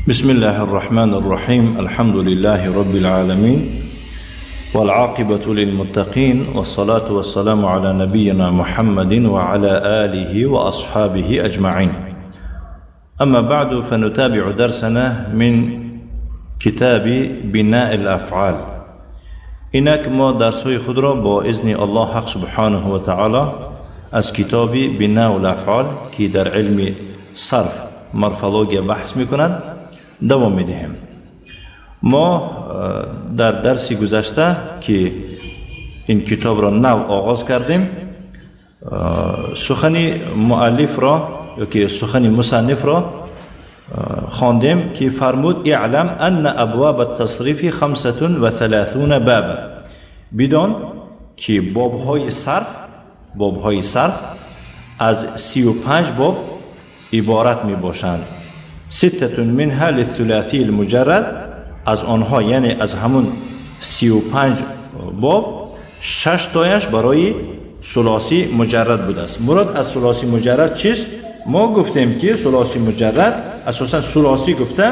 بسم الله الرحمن الرحيم. الحمد لله رب العالمين والعاقبة للمتقين والصلاة والسلام على نبينا محمد وعلى آله وأصحابه أجمعين. أما بعد، فنتابع درسنا من كتاب بناء الأفعال. اینک ما درس‌های خود را با اذن الله حق سبحانه و تعالی از کتاب بناء الافعال که در علم صرف مورفولوژی بحث می‌کند دوام می‌دهیم. ما در درس گذشته که این کتاب را نو آغاز کردیم، سخن مؤلف را یا که سخن مصنف را خواندیم که فرمود: اعلم ان ابواب التصریف 35 بابا. بدان که بابهای صرف از 35 باب عبارت می باشند. 6 منها للثلاثی المجرد، از آنها یعنی از همون 35 باب 6 تایش برای ثلاثی مجرد بوده است. مراد از ثلاثی مجرد چیست؟ ما گفتیم که ثلاثی مجرد اساسا ثلاثی گفته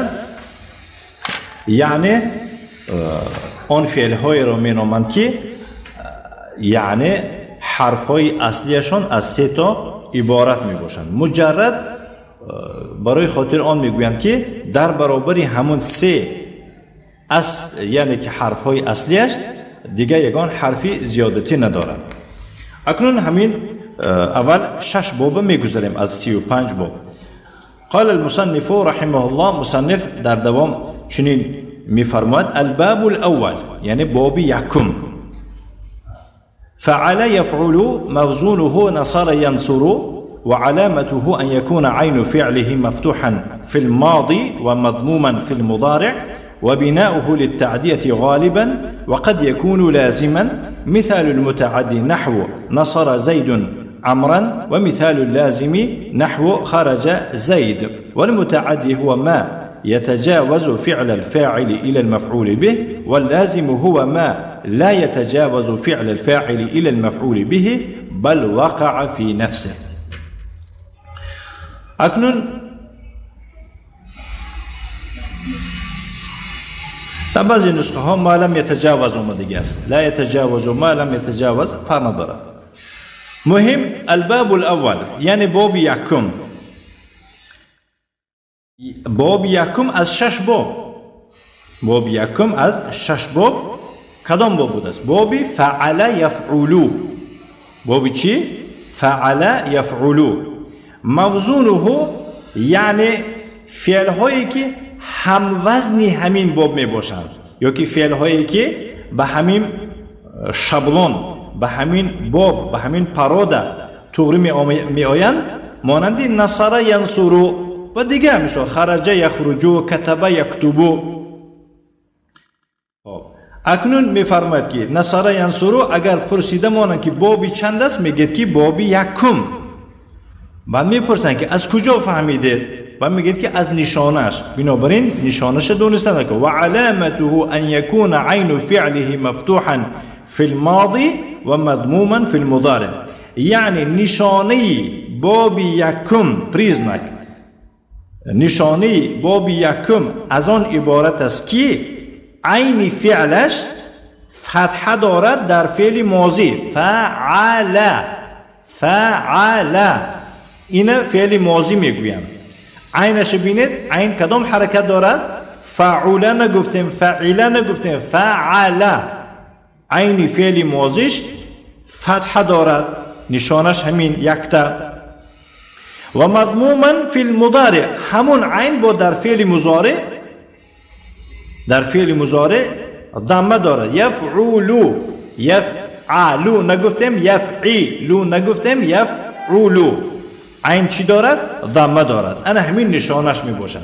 یعنی آن فعل‌های را می‌نامند که یعنی حرف‌های اصلیشان از 3 تا عبارت می‌باشند. مجرد برای خاطر آن میگویند که در برابر همون 3 یعنی که حرف‌های اصلیش دیگه یگان حرفی زیادتی ندارند. اکنون همین اول 6 باب میگذاریم از 35 باب. قال المصنف رحمه الله، مصنف در دوام چنین میفرماید: الباب الاول، یعنی باب یکم، فعل يفعل مغزونه نصر ينصر وعلامته أن يكون عين فعله مفتوحا في الماضي ومضموما في المضارع وبناؤه للتعدية غالبا وقد يكون لازما. مثال المتعدي نحو نصر زيد عمرا، ومثال اللازم نحو خرج زيد. والمتعدي هو ما يتجاوز فعل الفاعل إلى المفعول به، واللازم هو ما لا يتجاوز فعل الفاعل إلى المفعول به بل وقع في نفسه. اکنون در بعضی نسخه ها ما لم یتجاوز آمده است، لا یتجاوز و ما لم یتجاوز فرق ندارد. مهم الباب الاول یعنی باب یکم. باب یکم از 6 باب، باب یکم از 6 باب کدام باب بوده است؟ باب فعل یفعلو. باب چی؟ فعل یفعلو. موزونه یعنی فعل هایی که هموزنی همین باب می باشند، یا که فعل هایی که به همین شابلون، به همین باب، به همین پارودا تغری می آیند، مانند نصر ینصرو و دیگه مثل خرج یخرجو، کتب یکتبو. اکنون میفرماید که نصر ینصرو اگر پرسیده مانند که بابی چند است، میگید که بابی یکم. بعد میپرسن که از کجا فهمیدید؟ بعد میگید که از نشانش. بنابراین نشانش دونستن که و علامته ان یکون عین فعله مفتوحا فی الماضی و مضموما فی المضارع، یعنی نشانه باب یکم، признак نشانه باب یکم از آن عبارت است که عین فعلش فتحه دارد در فعل ماضی. فعل، فعل این فعل ماضی میگویم. عینش بینید، عین کدام حرکت دارد؟ فعوله نگفتیم، فعله نگفتیم، فعل. عین فعل ماضیش فتحه دارد، نشانش همین یکتا. و مضموما فی المضارع، همون عین با در فعل مضارع، در فعل مضارع ضمه دارد. یفعولو، یفعلو نگفتیم، یفعیلو نگفتیم، یفعولو. عین چی دارد؟ ضمه دارد. انا همین نشانش می باشد.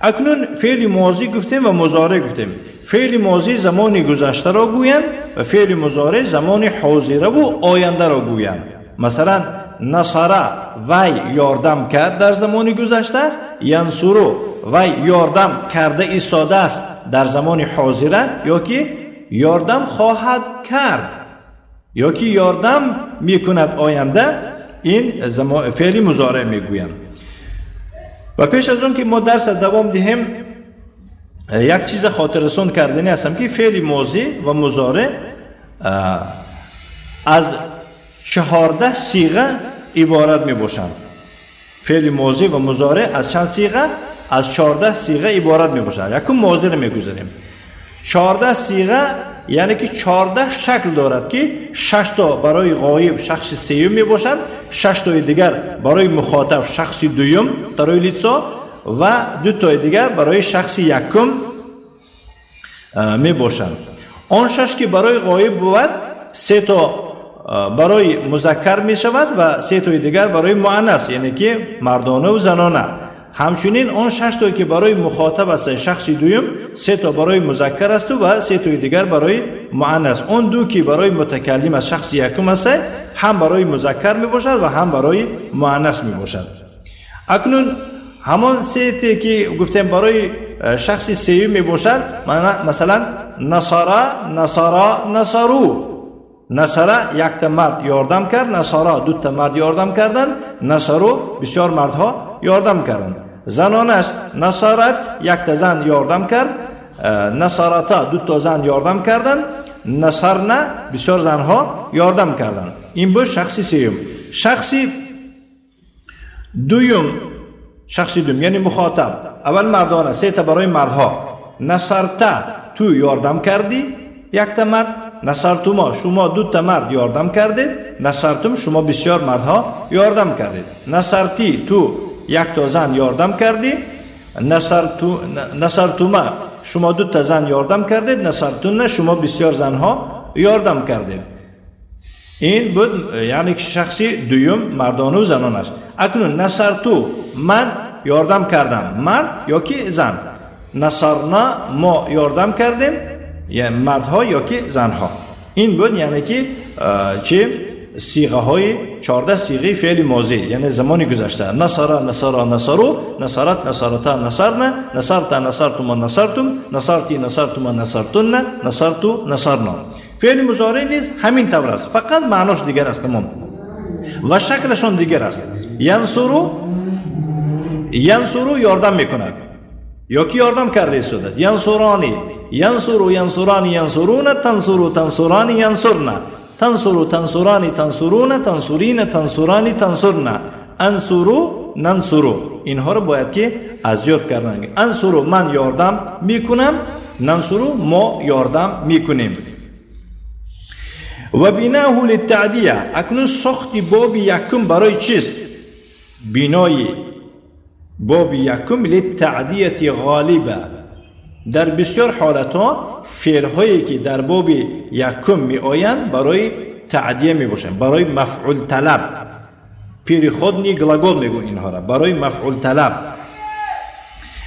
اکنون فعل ماضی گفتیم و مضارع گفتیم. فعل ماضی زمان گذشته را گویند و فعل مضارع زمان حاضره و آینده را گویند. مثلا نصر وی یاردم کرد در زمان گذشته، ینصرو وی یاردم کرده ایستاده است در زمان حاضره، یا که یاردم خواهد کرد یا که یاردم میکند آینده، این فعل مضارع میگویند. و پیش از اون که ما درس دوام دهیم یک چیز خاطررسان کردنی هستم که فعل ماضی و مضارع از 14 صیغه عبارت می باشند. فعل ماضی و مضارع از چند صیغه؟ از 14 صیغه عبارت می باشند. یکم ماضی رو میگذاریم. 14 صیغه یعنی که 14 شکل دارد که 6 تا برای غایب شخص سیوم می باشند، 6 تای دیگر برای مخاطب شخص دوم второе лицо و 2 تای دیگر برای شخص یکم می باشند. آن 6 که برای غایب بود 3 تا برای مذکر می شود و 3 تای دیگر برای مؤنث، یعنی که مردانه و زنانه. همچنین آن 6 تا که برای مخاطب است شخص دوم، 3 تا برای مذکر است و 3 تای دیگر برای مؤنث. آن 2 که برای متکلم از شخص یکم است هم برای مذکر می باشد و هم برای مؤنث می باشد. اکنون همان 3 تا که گفتیم برای شخص سوم می باشد، مثلا نصارا، نصارا، نصارو. نصارا یک تا مرد یاردم کرد، نصارا 2 تا مرد یاردم کردند، نصارو بسیار مردها یاردم کردند. زنانش نصارت یک تا زن یاردم کرد، نصارتا 2 تا زن یاردم کردند، نصرنا بسیار زنها یاردم کردند. این بود شخص سوم. شخص دوم، شخص دوم یعنی مخاطب، اول مردانه، 3 تا برای مردها. نصرتا تو یاردم کردی یک تا مرد، نصرتما شما 2 تا مرد یاردم کردید، نصرتم شما بسیار مردها یاردم کردید. نصرتی تو یک تا زن یاردم کردی، نصرتما شما 2 تا زن یاردم کردید، نصرتون شما بسیار زنها یاردم کردید. این بود یعنی شخصی دوم مردانه و زنانش. اکنون نصرتو من یاردم کردم، مرد یا که زن. نصرنا ما یاردم کردیم، یعنی مردها یا که زنها. این بود یعنی که چه صیغه های 14 صیغه فعل ماضی، یعنی زمان گذشته. نصر، نصر، نصرو، نصرت، نصرتا، نصرنا، نصرتا، نصرتما، نصرتم، نصرتی، نصرتما، نصرتن، نصرتو، نصرنا. فعل مضارع نیز همین طور است، فقط معناش دیگر است تمام و شکلشان دیگر است. ینصرو، ینصرو یاردم میکند یا کی یاردم کرده است. ینصرانی، ینصرو، ینصرانی، ینصرون، تنصرو، تنصرانی، ینصرنا، تنصرو، تنصرانی، تنصرون، تنصرین، تنصرانی، تنصرنا، انصرو، ننصرو. اینها رو باید که از یاد کردن. انصرو من یاردم میکنم، ننصرو ما یاردم میکنیم. و بناه للتعدیه. اکنون ساخت باب یکم برای چیست؟ بنای باب یکم للتعدیه غالبه. در بسیار حالتها فعل هایی که در باب یکم می آیند برای تعدیه می باشند، برای مفعول طلب. переходный глагол میگو اینها را، برای مفعول طلب.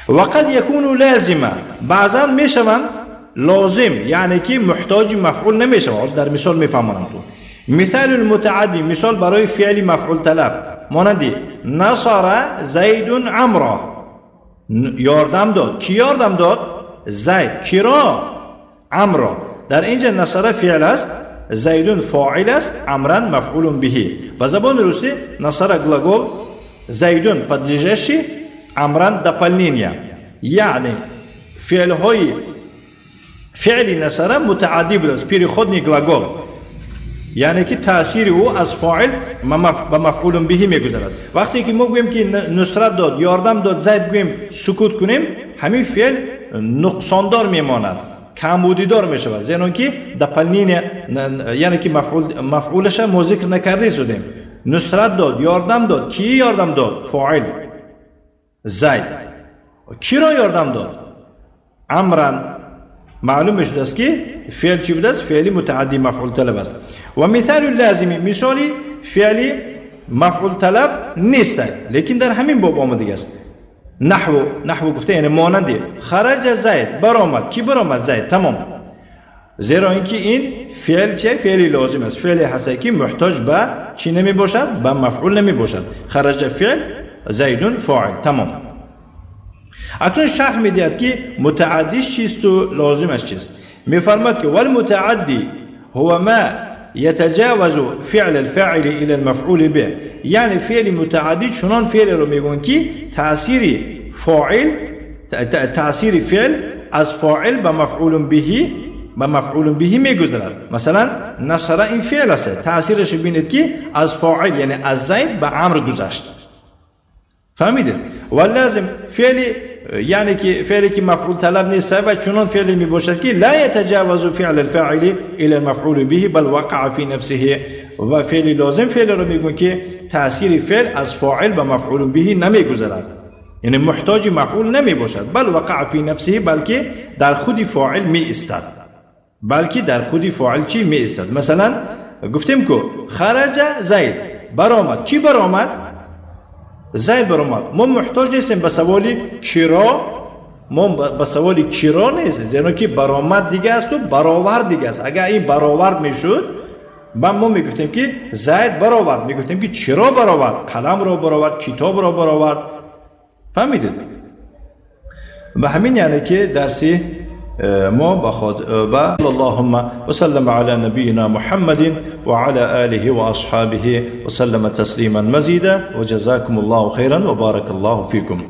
وقد یکون لازمه، بعضا میشوند لازم، یعنی که محتاج مفعول نمیشوند. در مثال میفهمانم تو. مثال المتعدی، مثال برای فعل مفعول طلب، مانند نصر زید عمرا، یاردم داد. کی یاردم داد؟ زید. کی را؟ عمرا. در اینجا نصر فعل است، زیدون فاعل است، عمرا مفعول به. به زبان روسی نصر глагол، زیدون подлежащий، عمرا дополнение. یعنی فعل های فعل نصر متعدی بود است، переходный глагол، یعنی که تاثیر او از فاعل به مفعول به میگذرد. وقتی که ما گوییم که نصرت داد، یاردم داد، زید گوییم سکوت کنیم، همین فعل نقصاندار میماند، کمبودیدار میشود، زیرا که дополнение یعنی که مفعولش ما ذکر نکرده شدیم. نصرت داد، یاردم داد. کی یاردم داد؟ فاعل زید. کی را یاردم داد؟ عمرا. معلوم شده است که فعل چی بوده است؟ فعلی متعدی مفعول طلب است. و مثال لازمی، مثالی فعلی مفعول طلب نیست، لیکن در همین باب آمده است. نحو، نحو گفته یعنی مانندی. خرج زید، برآمد. کی برآمد؟ زید. تمام. زیرا اینکه این فعل چه؟ فعلی لازم است، فعلی هست که محتاج به چی نمی باشد؟ به مفعول نمی باشد. خرج فعل، زیدون فاعل. تمام. اکنون شرح میدهد که متعدیش چیست و لازمش چیست. میفرماد که والمتعدی هو ما يتجاوز فعل الفاعل الى المفعول به. یعنی فعل متعدی چنان فعل رو میگن که تاثیر فاعل، تاثیر فعل از فاعل به مفعول به، به مفعول به میگذرد. مثلا نصر این فعل است، تاثیرش ببینید که از فاعل یعنی از زید به عمرو گذشت. فهمیدید؟ و لازم فعل یعنی که فعلی که مفعول طلب نیست و چنان فعلی می باشد که لا یتجاوز فعل الفاعل الى المفعول به بل وقع فی نفسه. و فعل لازم فعل رو میگن که تاثیر فعل از فاعل به مفعول به نمیگذرد، یعنی محتاج مفعول نمی باشد، بل وقع فی نفسه، بلکه در خود فاعل می ایستد، بلکه در خود فاعل چی می ایستد. مثلا گفتیم که خرج زید، برآمد. کی برآمد؟ زید برآمد. ما محتاج نیستیم به سوالی کرا، ما به سوالی کرا نیست، زیرا که برآمد دیگه است و برآورد دیگه است. اگر این برآورد میشد با ما میگفتیم که زید برآورد، میگفتیم که چرا برآورد؟ قلم را برآورد، کتاب را برآورد. فهمیدید؟ به همین یعنی که درسی ما بخود با اللهم وسلم على نبينا محمد وعلى آله وأصحابه وسلم تسليما مزيدا وجزاكم الله خيرا وبارك الله فيكم.